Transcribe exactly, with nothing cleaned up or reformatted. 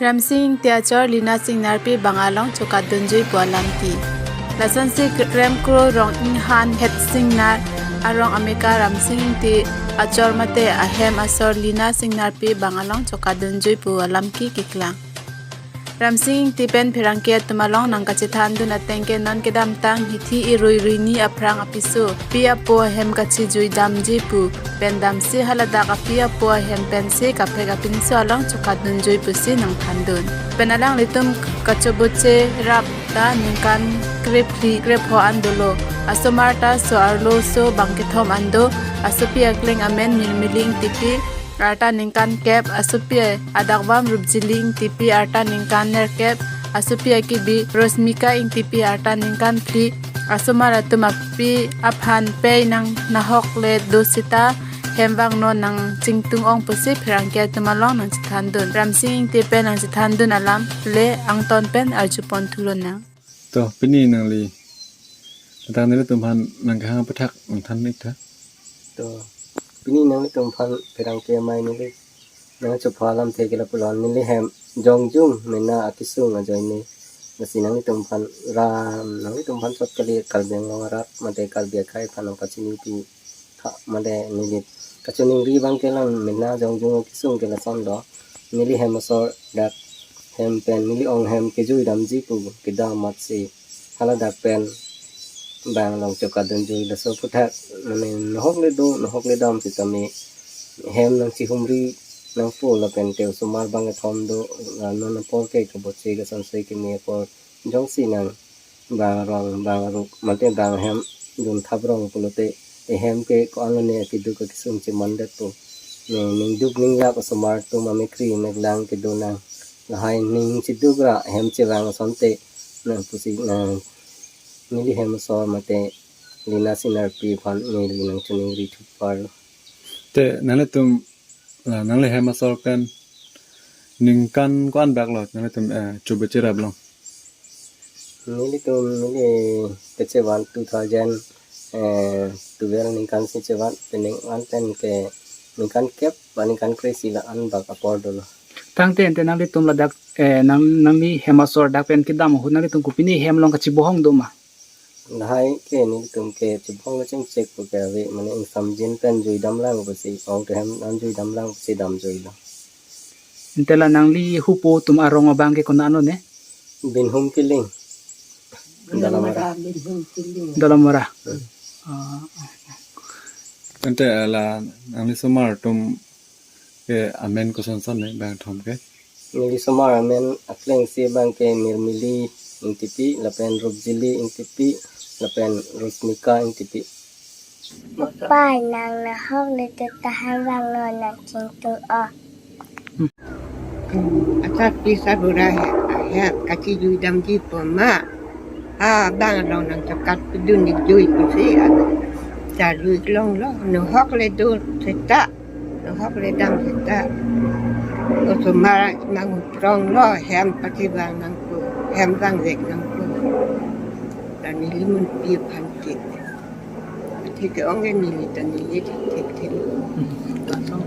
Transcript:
Ramsing Ingti achor Lina Singnarpi bang along chokatdunjui pu alam ke. Lasonsi Kremkro Rong Inghan Het Singnar arong ameka Ramsing Ingti achor mate ahem asor Lina Singnarpi bang along chokatdunjui pu alam ke keklang. Ramsing Ingti pen pherangke atum along nangkachethandun ateng ke non kedamtang hithi irui ruini aphrang apiso pi apo ahem kachijui damji pu pen damsi haladak api apo ahem pensi kaprek apinso along chokatdunjui pusi nangthandun. Pen alanglitum kachoboche rap ta ningkan krephli krepho an dolo. Asomar ta so arlo so bang kethom an do. Asopi akleng amen Mirmili Ingtipi, arta ningkan kep, asopi adakvam Rupjili Ingtipi, arta ningkan nerkep, asopi akibi Rosmika Ingtipi, arta ningkan phli. Asomar atum api aphan pei nang nahok le do seta hem vangnon nang chingtung ong pusi pherangke atum along nangchethandun. Ramsing Ingti pen nangchethandun alam le angton pen arjupon thulonang. To, pini nangli, tang nelitum aphan nangkehang aputhak nangthan ik tha. To, pini nanglitum aphan pherangke amei neli nangchopha alamthe ke lapulo, neli hem jongjung mena akesung ajoine. Lasi nanglitum aphan ram, nanglitum aphan sot kali Karbi Anglong arat mate Karbi akhei aphan nangpachini pu tha mate neli kachiningri abang ke lang mena jongjung akesung ke lason do. Neli hem asor dak hem pen neli ong hem kejui damji pu kedam amatsi haladak pen bang along chokatdunjui laso aputhak mane nahok le do nahok le dam sitame hem nangchihumri nangpo lapen te osomar bang kethom do, la non apor ke kaboche kasonse keme apor jongsi nang bang arong bang arup mate bang ahem dunthap rong pulote ehem ke ko-an lone akeduk akesung chemandetpo. Ne ningduk ningjap asomar atum amekri meklang kedo nang. Lahai ning chiduk ra hem chevang asonte nang pusi nang neli hem asor mate Lina Singnarpi aphan neli nangchiningri thupar. Te nanglitum, la, nangli hem asor pen ningkan ko-an bak lo nanglitum, eh, choboche rap along? Nelitum neli kechevan two thousand, eh, twelve ningkan si chevan, pening an pen ke ningkan kep ba ningkan kre-isi la-an bak apor dolo. Tangte ante nanglitum ladak, eh, nang, nangli hem asor dak pen kedam ahut nanglitum kopine hem along kachibohong do ma? Lahai ke nelitum ke chibohong kachingchek pu ke ave, mane ingsamjin pen jui damlang pusi, ong te hem an jui damlang pusi damjuilo. Ante la nangli hupo atum arong abang ke konat lone? Binhum Killing. Dalamara. Dalamara. Hmm. Ah. Ante la nangli somar atum ke amen kosonson ne bang kethom ke? Neli somar amen akleng si bang ke Mirmili Ingtipi, lapen Rupjili Ingtipi, lapen Rosmika Ingtipi. Pai nang nahok le do ta hem vangnon nang chingtung ong. Asar pi asar bura he, he, kachijui damji pu ma. Ha, bang along nangchokatdun ik jui pusi, ah, charjui longlo, nahok le do seta, nahok le dam seta. Osomar nangprong lo, hem pachevang nangpo, hem vangvek nangpo. Dan neli munpi aphan ke. Thik ke ong ke neli ta neli thik thik thik. Hmm. Lason.